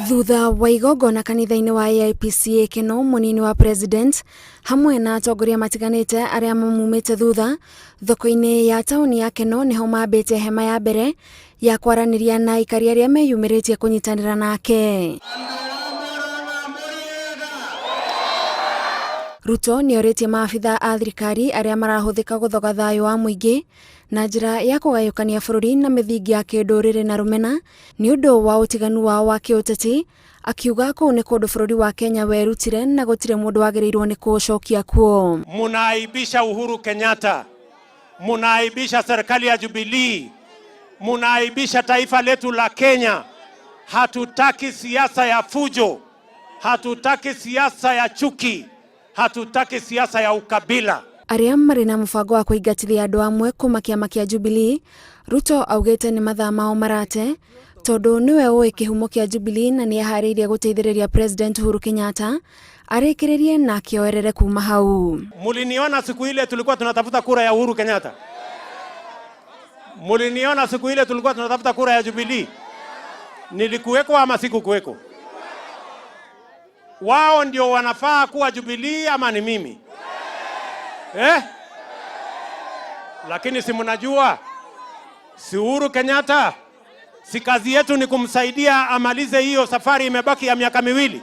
Thutha wa igongona kanitha-inĩ wa AIPCA Keno, mũnini wa president hamwe na atongoria matiganĩte arĩa mamumĩte thutha thoko-inĩ ya taũni ya Keno nĩho mambĩte hema ya mbere ya kwaranĩria na aikari arĩa meyumĩrĩtie kũnyitanĩra nake. Ruto nĩ orĩtie maabitha a thirikari arĩa marahũthĩka gũthoga thayũ wa mũingĩ na njĩra ya kũgayũkania bũrũri na mĩthingi ya kĩndũrĩrĩ na rũmena nĩ ũndũ wa ũtiganu wao wa kĩũteti, akiuga kũu nĩ kũndũ bũrũri wa Kenya werutire na gũtirĩ mũndũ wagĩrĩirwo nĩ kũũcokia kuo. Munaaibisha Uhuru Kenyatta, munaaibisha serikali ya Jubilee, munaaibisha taifa letu la Kenya. Hatutaki siasa ya fujo, hatutaki siasa ya chuki, hatutaki siasa ya ukabila. Arĩa marĩ na mũbango wa kũingatithia andũ amwe kuma kĩama kĩa Jubilee, Ruto augĩte nĩ mathaa mao marate tondũ nĩwe ũĩ kĩhumo kĩa Jubilee na nĩ eharĩirie gũteithĩrĩria President Uhuru Kenyatta arĩkĩrĩrie na akĩoerere kuma hau. Muliniona siku ile tulikuwa tunatafuta kura ya Uhuru Kenyatta? Muliniona siku ile tulikuwa tunatafuta kura ya Jubilee? Nilikuweko ama sikukuweko? Wao ndio wanafaa kuwa Jubilee ama ni mimi eh? Lakini si mnajua, si Uhuru Kenyatta, si kazi yetu ni kumsaidia amalize hiyo safari imebaki ya miaka miwili.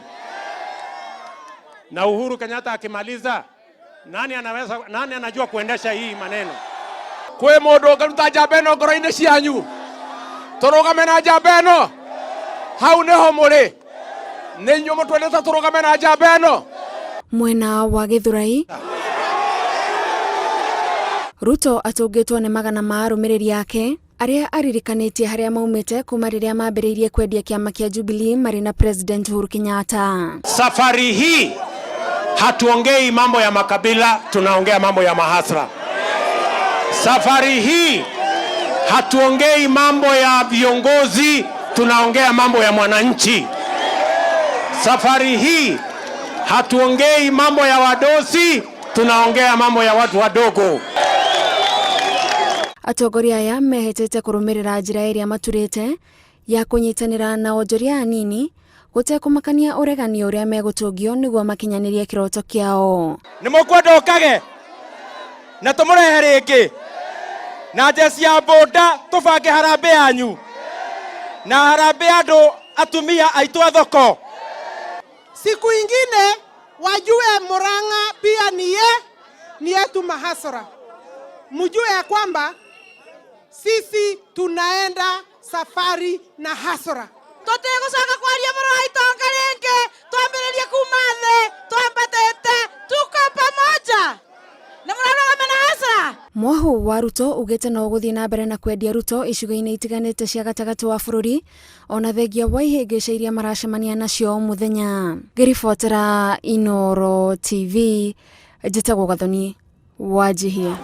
Na Uhuru Kenyatta akimaliza, nani anaweza, nani anajua kuendesha hii maneno? Kwĩ mũndũ ũngĩruta njamba ĩno ngoro-inĩ cianyu tũrũgame na njamba ĩno hau nĩho mũrĩ nĩ inyuĩ mũtwendete tũrũgame na njamba ĩno. Mwena wa Gĩthũrai, Ruto atũngĩtwo nĩ magana ma arũmĩrĩri ake arĩa aririkanĩtie harĩa maumĩte kuma rĩrĩa mambĩrĩirie kwendia kĩama kĩa Jubilee marĩ na President Uhuru Kenyatta. Safari hii hatuongei mambo ya makabila, tunaongea mambo ya mahasla. Safari hii hatuongei mambo ya viongozi, tunaongea mambo ya mwananchi. Safari hii hatuongei mambo ya wadosi, tunaongea mambo ya watu wadogo. Atongoria aya mehĩtĩte kũrũmĩrĩra njĩra ĩrĩa maturĩte ya kũnyitanĩra na onjoria anini gũtekũmakania ũregani ũrĩa megũtũngio nĩguo makinyanĩrie kĩroto kĩao. Nĩ mũkwenda ũkage na tũmũrehe rĩngĩ na njeci ya mbũnda tũbange harambĩ yanyu na harambĩ ya andũ atumia aitũ a thoko. Siku ingine wajue Murang'a pia ni ye, ni yetu mahasara. Mjue ya kwamba sisi tunaenda safari na hasara. Tũtigũcoka kwaria mũno wa itonga rĩngĩ, twambĩrĩrie kuma thĩ twambatĩte, tuko pamoja na mũrarũgama na hasara. Mwahu wa Ruto ugĩte no ũgũthiĩ na mbere na kwendia Ruto icigo-inĩ itiganĩte cia gatagatĩ wa bũrũri ona thengia wa ihĩngĩca iria maracemania nacio o mũthenya. Ngĩribotera Inooro TV, njĩtagwo Gathoni Wanjihia.